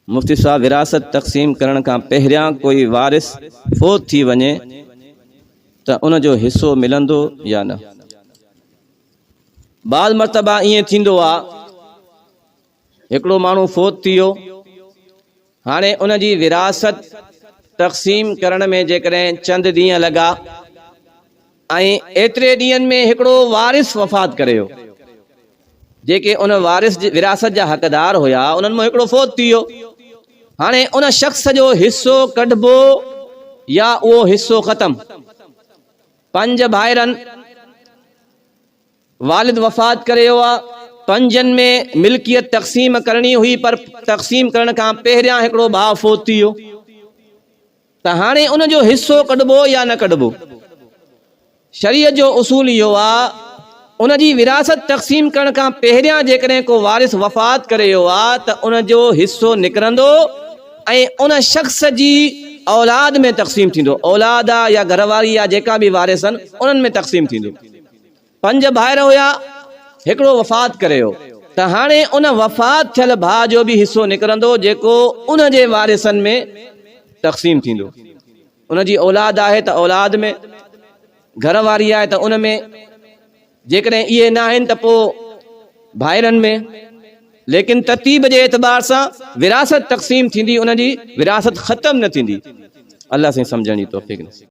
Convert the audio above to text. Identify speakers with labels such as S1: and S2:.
S1: مفتي صاحب وراثت تقسيم ڪرڻ کان پهريان ڪوئي وارث فوت ٿي وڃي ته ان جو حصو ملندو يا نه؟ بعض مرتبه ائين ٿيندو آ هڪڙو ماڻهو فوت ٿي ويو هاڻي ان جي وراثت تقسيم ڪرڻ ۾ جيڪڏهن چند ڏينهن لڳا ۽ ايتري ڏينهن ۾ هڪڙو وارث وفات ڪري ويو. جيڪي ان وارث جي وراثت جا حقدار هيا، انهن مان هڪڙو فوت ٿي ويو. هاڻي ان شخص جو حصو ڪڍبو يا اهو حصو ختم؟ پنج ڀائرن والد وفات ڪري ويو آ، پنجن ۾ ملڪيت تقسيم ڪرڻي هئي پر تقسيم ڪرڻ کان پهريان هڪڙو ڀاء فوت ٿي ويو. ته هاڻي ان جو حصو ڪڍبو يا نه ڪڍبو؟ شريعت جو اصول اهو آ، ان جي وراثت تقسيم ڪرڻ کان پهريان جيڪڏهن ڪو وارث وفات ڪري ويو آ ته ان جو حصو نڪرندو ۽ ان شخص جي اولاد ۾ تقسيم ٿيندو، اولاد آ يا گهر واري آ جيڪا به وارث آهن انهن ۾ تقسيم ٿيندو. پنج ڀائر هيا، هڪڙو وفات ڪري ويو ته هاڻي ان وفات ٿيل ڀاء جو به حصو نڪرندو جيڪو ان جي وارثن ۾ تقسيم ٿيندو. ان جي اولاد آهي ته اولاد ۾، گهر واري آهي ته ان ۾، جيڪڏهن اهي ناهن ته پوء ڀائرن ۾، ليڪن ترتيب جي اعتبار سان وراثت تقسيم ٿيندي ان جي وراثت ختم نه ٿيندي. الله سائين سمجهڻ جي توفيق نصيب.